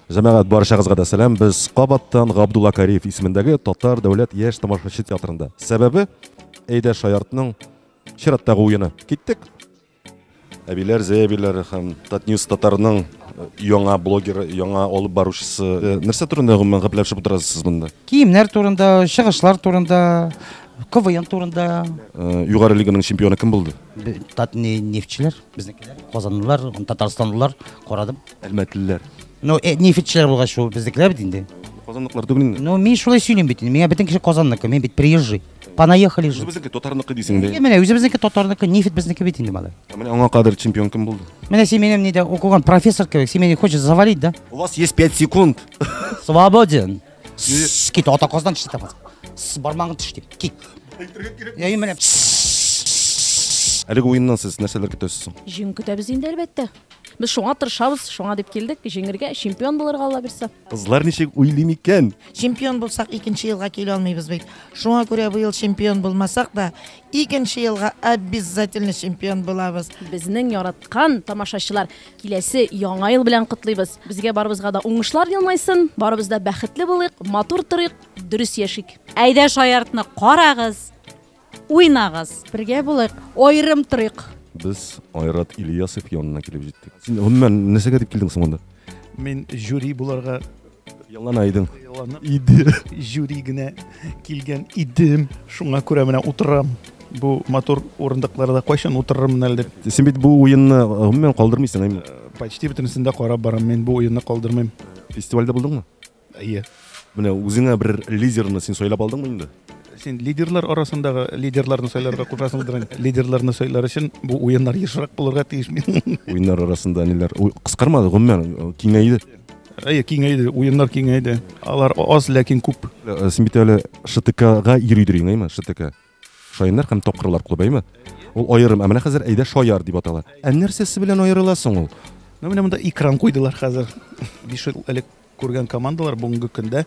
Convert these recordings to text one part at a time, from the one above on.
Җәмәгать, барчагызга да сәлам. Без кабаттан Габдулла Кариев исемендәге Татар дәүләт яшь тамашачы театрында. Сәбәбе Әйдә шаяртның чираттагы уены. Киттек. Әбиләр, Зәй әбиләре һәм Татньюс татарның яңа блогеры, яңа алып баручысы. Нәрсә турында гомумән гәпләшеп утырасыз сез монда? Киемнәр турында, чыгышлар турында, КВН турында. Югары лиганың чемпионы кем булды? Тат нефтьчеләр, безнекеләр, казанлылар, татарстанлылар карадым. Әлмәтлеләр. Ну, нефтьчеләр булгач, шул безнекеләр бит инде. Казанныкылар түгел инде. Ну, мин шулай сөйлим бит инде. Миңа бөтен кеше Казанныкы, мин бит приезжий. Понаехали же. Үзебезнеке татарныкы дисең дә. Менә үзебезнеке татарныкы, нефть безнеке бит инде, малай. Ә менә аңа кадәр чемпион кем булды? Менә син минем нидә укыган профессор кебек, син мине хочешь завалить, да? У вас есть 5 секунд. Свободен. Кит, ата каздан тешләтә хәзер. Бармагын тешлим. Кит. Әй, менә. Әлеге уеннан сез нәрсәләр көтәсез соң? Җиңү көтәбез инде, әлбәттә. Без шуңа тырышабыз, шуңа дип килдек, җиңергә, чемпион булырга, Алла бирсә. Кызлар ничек уйлый микән? Чемпион булсак, икенче елга килә алмыйбыз бит. Шуңа күрә быел чемпион булмасак та, икенче елга обязательно чемпион булабыз. Безнең яраткан тамашачылар, киләсе Яңа ел белән котлыйбыз. Безгә барыбызга да уңышлар елмайсын, барыбыз да бәхетле булыйк, матур торыйк, дөрес яшик. Әйдә шаяртны карагыз, уйнагыз. Бергә булыйк, аерым торыйк. Без Айрат Ильясов янына килеп җиттек. Син гомумән нәрсәгә дип килдең соң монда? Мин жюри буларга Хыяллана идең. Хыялланып Иде. Жюри генә килгән идем. Шуңа күрә менә утырам. Бу матур урындыкларда кайчан утырырмын әле дип. Син бит бу уенны гомумән калдырмыйсың, әйме? Почти бөтенесен дә карап барам. Мин бу уенны калдырмыйм. Фестивальдә булдыңмы? Әйе. Менә үзеңә бер лидерны син сайлап алдыңмы инде? Син лидерлар арасындагы лидерларны сайларга кушасыңдыр инде. Лидерларны сайлар өчен бу уеннар ешрак булырга тиеш. Уеннар арасында ниләр? Кыскармады, гомумән, киңәйде. Әйе, киңәйде, уеннар киңәйде. Алар аз, ләкин күп. Син бит әле ШТКга йөридер инде, әйме? ШТК. Шаяннар һәм тапкырлар клубы, әйме? Ул аерым, ә менә хәзер әйдә шаяр дип атала. Ә нәрсәсе белән аерыла соң ул? Ну, менә монда экран куйдылар хәзер. 5 ел элек күргән командалар бүгенге көндә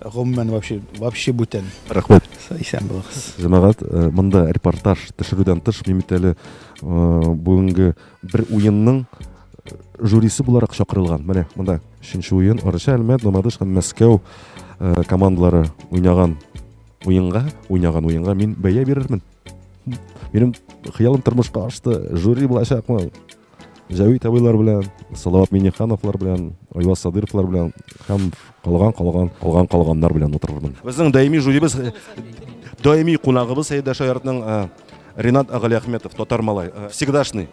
гомумән вообще, вообще бүтән. Рәхмәт. Исән булыгыз. Җәмәгать, монда репортаж төшерүдән тыш, мин бит әле бүгенге бер уенның жюрисы буларак чакырылган. Менә монда өченче уен Арча, Әлмәт, Мамадыш һәм Мәскәү командалары уйнаган уенга, уйнаган уенга мин бәя бирермен. Минем хыялым тормышка ашты. Жюри булачакмы? Җәвит абыйлар белән, Салават Миннихановлар белән, Айваз Садыровлар белән һәм калган, калган, калган, калганнар белән утырырмын. Безнең даими жюрибыз, даими кунагыбыз Әйдә Шаяртның Ринат Галиәхметов, татар малай, всегдашний.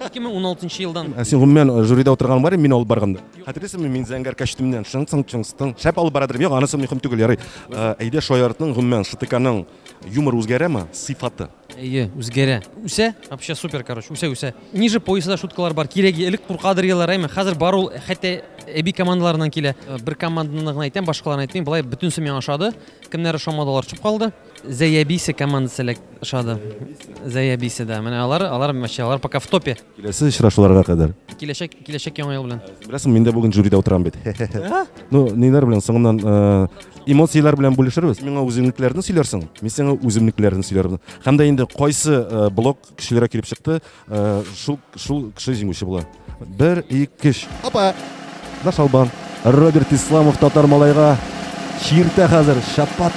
2016 елдан. Ә син гомумән жюрида утырган бар, мин алып барганда. Хәтерлисеңме, мин зәңгәр костюмнан шың цың чың тың шәп алып барадыр. Юк, анысы мөһим түгел, ярый. Әйдә Шаяртның гомумән ШТКның юмор үзгәрәме? Сыйфаты. Әйе, үзгәрә. Үсә, вообще супер, короче, үсә, үсә. Ниже пояса шуткалар бар. Кирәге элек куркадыр еллар, әйме. Хәзер бар ул, хәтта әби командаларыннан килә. Бер команданы гына әйтәм, башкаларны әйтмим. Былай бөтенесе миңа ошады. Кемнәр ошамады, алар төшеп калды. Зәябисе командасы элек ошады. Зәябисе, да. Менә алар, алар вообще, алар пока в топе. Киләсе очрашуларга кадәр. Киләчәк, киләчәк яңа ел белән. Беләсең, мин дә бүген жюрида утырам бит. Ну, ниләр белән соңыннан эмоцияләр белән бүлешербез. Миңа үзеңнекеләрне сөйләрсең, мин сиңа үземнекеләрне сөйләрмен. Һәм дә инде кайсы блок көчлерәк килеп чыкты, шул, шул кеше җиңүче була. 1, 2, 3. Опа! Наш Албан. Роберт Исламов татар малайга чиртә хәзер. Шапат.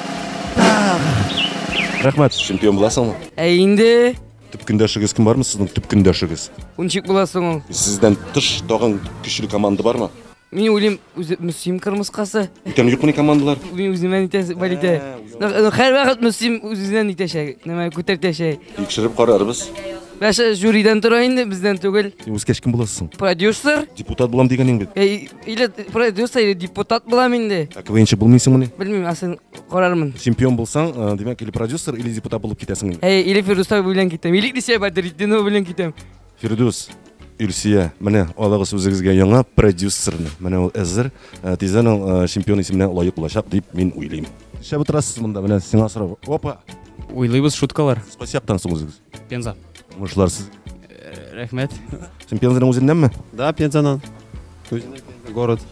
Рәхмәт. Чемпион буласыңмы? Ә инде. Төп көндәшегез кем бармы сезнең төп көндәшегез? Ничек буласың ул? Сездән тыш тагын көчле команда бармы? Мин уйлыйм, үзе Мөслим кырмыскасы. Бүтән юкмыни командалар? Мин үземә нитә, балитә. Һәр вакыт Мөслим үзеннән нитәчәк, нәмә күтәртәчәк. Тикшереп карарбыз. Бәшә жюридан тора инде, бездән түгел. Син үскәч кем буласың? Продюсер. Депутат булам дигәнең бит. Әй, или продюсер, или депутат булам инде. Ә КВНчы булмыйсыңмыни? Белмим, асын карармын. Чемпион булсаң, димәк, или продюсер, или депутат булып китәсең инде. Әй, или Фирдүс абый белән китәм, или Илсөя Бәдретдинова белән китәм. Фирдүс, Илсөя, менә алыгыз үзегезгә яңа продюсерны. Менә ул әзер, тиздән ул чемпион исеменә лаек булачак дип мин уйлыйм. Нишләп утырасыз монда? Менә сиңа сорау. Опа! Уйлыйбыз шуткалар. Сез кайсы яктан соң үзегез? Пенза. Уңышлар сез. Рәхмәт. Син Пензаның үзеннәнме? Да, Пензанан. Үзеннән Пенза, город.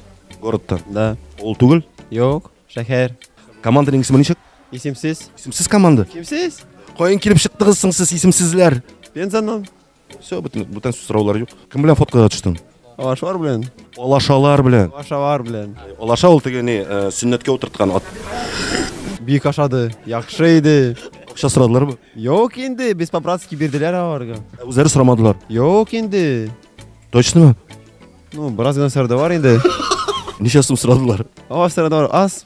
Городтан? Да. Ул түгел? Юк, шәһәр. Команданың исеме ничек? Исемсез. Исемсез команда? Исемсез. Каян килеп чыктыгыз соң сез исемсезләр? Пензаннан. Все, бүтән, бүтән сораулар юк. Кем белән фоткага төштең? Алашвар белән. Алашалар белән. Алашалар белән. Алаша ул теге ни, сөннәткә утырткан ат. Бик ашады, яхшы иде. Акча сорадылармы? Юк инде, без по-братски бирделәр аларга. Үзләре сорамадылар. Юк инде. Точно? Ну, бераз гына сорадылар инде. Ничә сум сорадылар? Аз сорадылар, аз.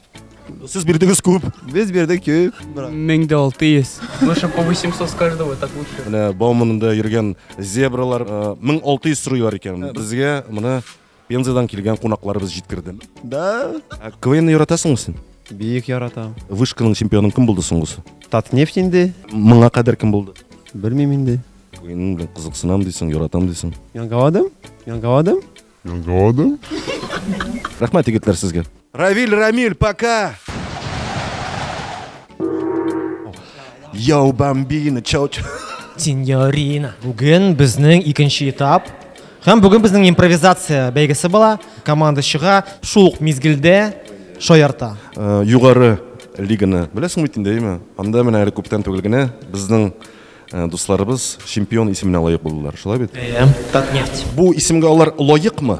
Сез бирдегез күп. Без бирдек күп. 1600. Лучше по 800 с каждого, так лучше. Менә Бауманында йөргән зебралар 1600 сорыйлар икән. Безгә моны Пензадан килгән кунакларыбыз җиткерде. Да. КВНны яратасыңмы син? Бик яратам. Вышканың чемпионы кем булды соңгысы? Татнефть инде. Моңа кадәр кем булды? Белмим инде. КВН белән кызыксынам дисең, яратам дисең. Яңгаладым? Яңгаладым? Яңгаладым? Рәхмәт, егетләр, сезгә. Равиль, Рамиль, пока! Йоу, бомбина, чау, чау. Синьорина. Бүген безнең икенче этап. Һәм бүген безнең импровизация бәйгесе була. Команда чыга, шул ук мизгелдә шаярта. Югары лиганы беләсең бит инде, әйеме? Анда менә әле күптән түгел генә безнең дусларыбыз чемпион исеменә лаек булдылар, шулай бит? Әйе, Татнефть. Бу исемгә алар лаекмы?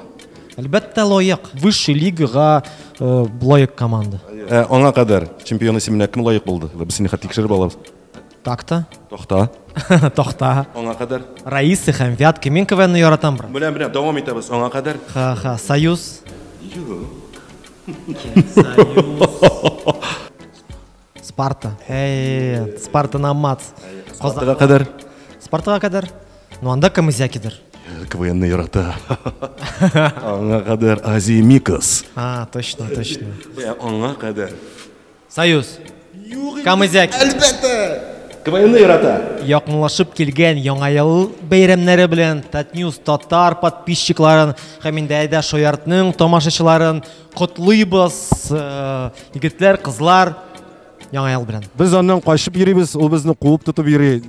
Әлбәттә, лаек. Высший лигага лаек команда. Ә аңа кадәр чемпион исеменә кем лаек булды? Без сине хәтта тикшереп алабыз. Такта. Тохта. Тохта. Аңа кадәр. Раиса һәм Вятка. Мин КВНны яратам, брат. Менә, менә, дәвам итәбез. Аңа кадәр. Ха-ха, Союз. Спарта. Әй, Спарта Намац. Спартага кадәр. Спартага кадәр. Ну, анда Камызякидыр. КВНны ярата. Аңа кадәр Азия Микос. А, точно, точно. Аңа кадәр. Союз. Камызяки. Әлбәттә. КВНны ярата. Якынлашып килгән Яңа ел бәйрәмнәре белән Татньюс татар подписчикларын һәм инде әйдә шаяртның тамашачыларын котлыйбыз. Егетләр, кызлар, Яңа ел белән. Без аннан качып йөрибез, ул безне куып тотып йөри.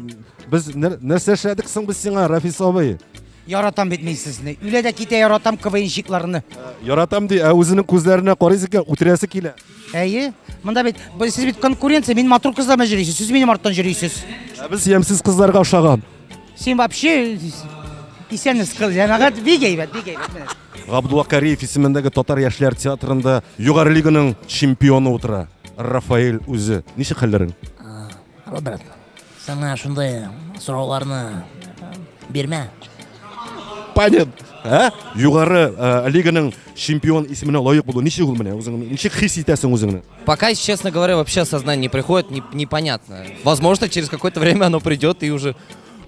Без нәрсә эшләдек соң без сиңа, Рафис абый? Яратам бит мин сезне. Үлә дә китә яратам КВНщикларны. Яратам ди, ә үзенең күзләренә карыйсың икән, үтерәсе килә. Әйе, монда бит сез бит конкуренция, мин матур кызлар белән йөрисез, сез минем арттан йөрисез. Ә без ямьсез кызларга ошаган. Син вообще исәнмесез, кыз, җәмәгать, бик әйбәт, бик әйбәт менә. Габдулла Кариев исемендәге татар яшьләр театрында югары лиганың чемпионы утыра. Рафаэль үзе. Ничек хәлләрең? Роберт, сиңа шундый сорауларны бирмә. Понятно. Ә? Югары лиганың чемпион исеменә лаек булу ничек ул менә үзеңне? Ничек хис итәсең үзеңне? Пока, честно говоря, вообще сознание не приходит, непонятно. Возможно, через какое-то время оно придет и уже,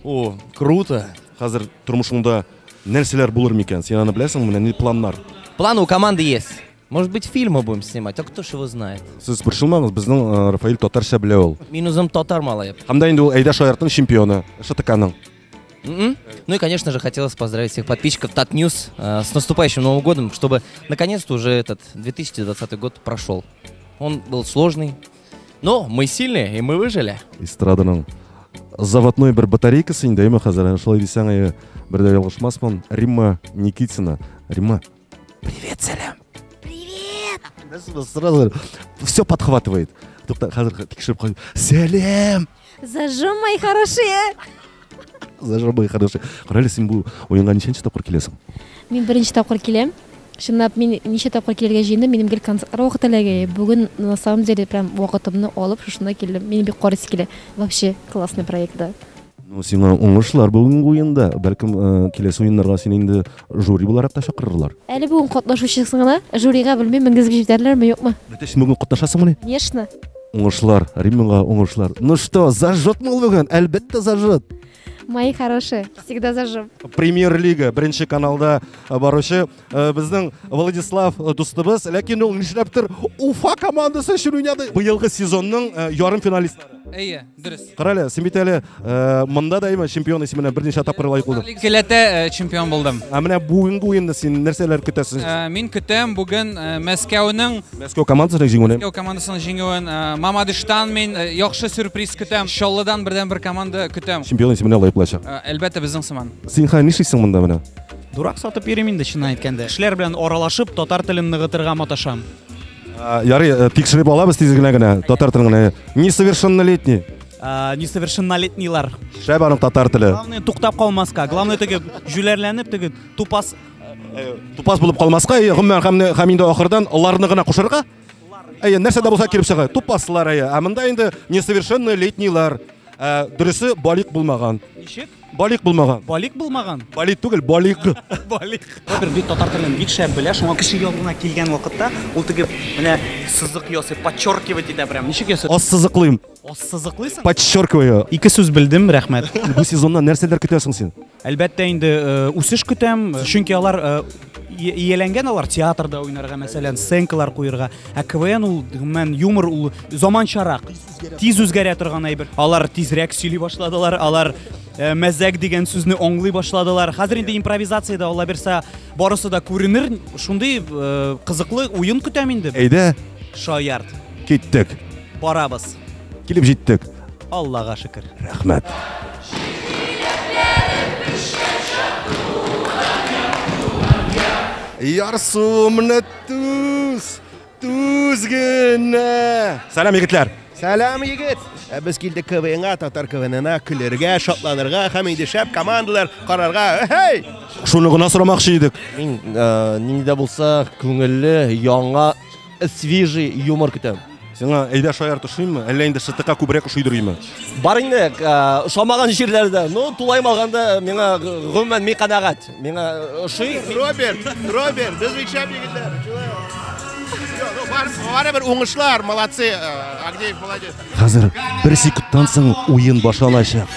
о, круто. Хәзер тормышыңда нәрсәләр булыр микән? Син аны беләсеңме? Менә ни планнар? Планы у команды есть. Может быть, фильмы будем снимать, а кто ж его знает? Сез борчылмагыз, безнең Рафаэль татарча белә ул. Мин үзем татар малае. Һәм дә инде ул әйдә шаяртның чемпионы, ШТКның. Ну и, конечно же, хотелось поздравить всех подписчиков Татньюс с наступающим Новым годом, чтобы наконец-то уже этот 2020 год прошел. Он был сложный, но мы сильные, и мы выжили. Эстраданың заводной бер батарейкасы инде, әйме хәзер, шулай дисәң, әйе, бер дә ялгышмасмын. Римма Никитина. Римма, привет, сәлам. Привет. Сразу все подхватывает. Тукта, хәзер тикшереп куй. Сәлам. Зажжем, мои хорошие. Зажжем, мои хорошие. Карале, син бу уенга ничәнче тапкыр киләсең? Мин беренче тапкыр киләм. Чынлап, мин ничә тапкыр килергә җыендым, минем гел концертлар вакыты эләгә. Бүген, на самом деле, прям вакытымны алып, шушында килдем. Минем бик карыйсы килә. Вообще, классный проект, да. Ну, сиңа уңышлар бүгенге уенда. Бәлкем, киләсе уеннарга сине инде жюри буларак та чакырырлар. Әле бүген катнашучысың гына, жюрига белмим, менгезеп җибәрерләрме, юкмы? Бәтәч, син бүген катнашасыңмыни? Конечно. Уңышлар, Риммага уңышлар. Ну что, зажжет мы ул бүген? Әлбәттә, зажжет. Мои хорошие, всегда зажжем. Премьер-лига беренче каналда баручы безнең Владислав дустыбыз, ләкин ул нишләптер Уфа командасы өчен уйнады. Быелгы сезонның ярым финалистлары. Әйе, дөрес. Карале, син бит әле монда да әйме чемпион исеменә берничә тапкыр лаек булдың. Икеләтә чемпион булдым. Ә менә бүгенге уенда син нәрсәләр көтәсең? Мин көтәм бүген Мәскәүнең Мәскәү командасының җиңүен. Мәскәү командасының җиңүен. Мамадыштан мин яхшы сюрприз көтәм. Чаллыдан бердән-бер команда көтәм. Чемпион исеменә лаек булачак. Әлбәттә, безнең сыман. Син хәзер нишлисең монда менә? Дурак сатып йөрим инде, чынын әйткәндә. Кешеләр белән аралашып, татар телен ныгытырга маташам. Ярый, тикшереп алабыз тиз генә генә, татар телен генә. Несовершеннолетний. Несовершеннолетнийлар. Шәп аның татар теле. Главное, туктап калмаска. Главное, теге җүләрләнеп, теге тупас Тупас булып калмаска, гомумән һәм инде ахырдан аларны гына кушарга. Әйе, нәрсә дә булса килеп чыга. Тупаслар, әйе. Ә монда инде несовершеннолетнийлар. Дөресе балигъ булмаган. Ничек? Балигъ булмаган. Балигъ булмаган? Балигъ түгел, балигъ. Балигъ. Роберт бит татар телен бик шәп белә, шуңа кеше янына килгән вакытта ул теге менә сызык ясый, подчеркивать итә прям. Ничек ясый? Ассызыклыйм. Ассызыклыйсың? Подчеркиваю. Ике сүз белдем, рәхмәт. Бу сезоннан нәрсәләр көтәсең син? Әлбәттә инде үсеш көтәм, чөнки алар ияләнгән алар театрда уйнарга, мәсәлән, сценкалар куерга. Ә КВН ул, гомумән, юмор ул заманчарак, тиз үзгәрә торган әйбер. Алар тизрәк сөйли башладылар, алар мәзәк дигән сүзне аңлый башладылар. Хәзер инде импровизациядә Алла бирсә, барысы да күренер. Шундый кызыклы уен көтәм инде. Әйдә. Шаярт. Киттек. Барабыз. Килеп җиттек. Аллага шөкер. Рәхмәт. Ярсуымны түз, түз генә. Сәлам, егетләр. Сәлам, егет. Без килдек КВНга, татар КВНына көлергә, шатланырга һәм инде шәп командалар карарга. Хей! Шуны гына сорамакчы идек. Мин нинди дә булса күңелле, яңа, свежий юмор көтәм. Сиңа әйдә шаярт ошыймы, әллә инде ШТК күбрәк ошыйдырыймы? Бар инде, ошамаган җирләрдә. Ну, тулаем алганда миңа гомумән мин канәгать. Миңа ошый. Роберт, Роберт, без бик шәп егетләр. Барыбер уңышлар, молодцы. Агдеев молодец. Хәзер бер секундтан соң уен башланачак.